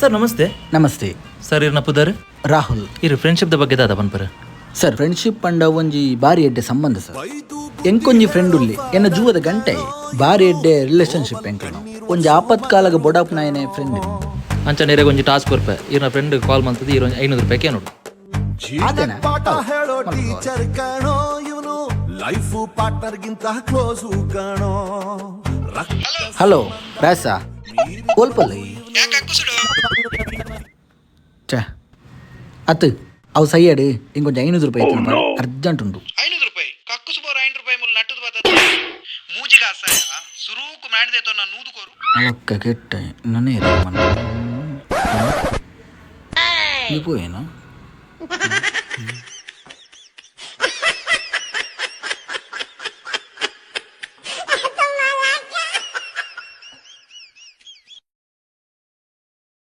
Sir namaste. Namaste. Sir, ಇರ್ನ ಪುದರ್? ರಾಹುಲ್. ಇರು ಫ್ರೆಂಡ್ಶಿಪ್ the ಬಗ್ಗೆ ದಾದ ಪನ್ಪರ್? ಸರ್, ಫ್ರೆಂಡ್ಶಿಪ್ ಪಂಡ ಒಂಜಿ ಬಾರಿ ಎಡ್ಡೆ ಸಂಬಂಧ ಸರ್. ಎಂಕೊಂಜಿ ಫ್ರೆಂಡ್ ಉಲ್ಲಿ, ಎನ್ನ ಜೂವದ ಗಂಟೆ. ಬಾರಿ ಎಡ್ಡೆ ರಿಲೇಶನ್ಶಿಪ್ ಎಂಕಲ್ನ. ಒಂಜಿ ಆಪತ್ಕಾಲಗ ಬೊಡಪ್ನಾಯನೆ ಫ್ರೆಂಡ್. ಅಂಚ ನೇರೆಗ್ ಒಂಜಿ ಟಾಸ್ಕ್ ಕೊರ್ಪೆ. ಇರ್ನ ಫ್ರೆಂಡ್ ಕಾಲ್ ಮಂತದ್ದು ಇರ್ 500 ರೂಪಾಯಿ ಕೇನೋಡು. ಆತೇನಾ? ಪಾಠ ಹೇಳೋ ಟೀಚರ್ ಕಣೋ ಇವನು, ಲೈಫ್ ಪಾರ್ಟ್ನರ್ ಗಿಂತ ಕ್ಲೋಸು ಕಣೋ. ಹಲೋ ರಾಸ, ಓಲ್ಪಲ್ಲ ಛೇ ಅತ್ತು ಅವು ಸೈಯಡು ಇಂಕೊಂಚ 500 ರೂಪಾಯಿ ಅರ್ಜೆಂಟ್ ಉಂಟು. 500 ರೂಪಾಯಿ ಕಕ್ಕುಸು ಬೋರ್ 5 ರೂಪಾಯಿ ಮುಲ್ ನಟ್ಟುದು ಬತ್ತದ ಮೂಜಿಗ ಅಸಹ್ಯ ಸುರೂಕು ಮ್ಯಾಂಡ್ದೆ ತೊನ್ನ ನೂದು ಕೋರು. ಒಕ್ಕ ಕೆಟ್ಟ ನನ್ನೇ. ಪೋಯೇನಾ?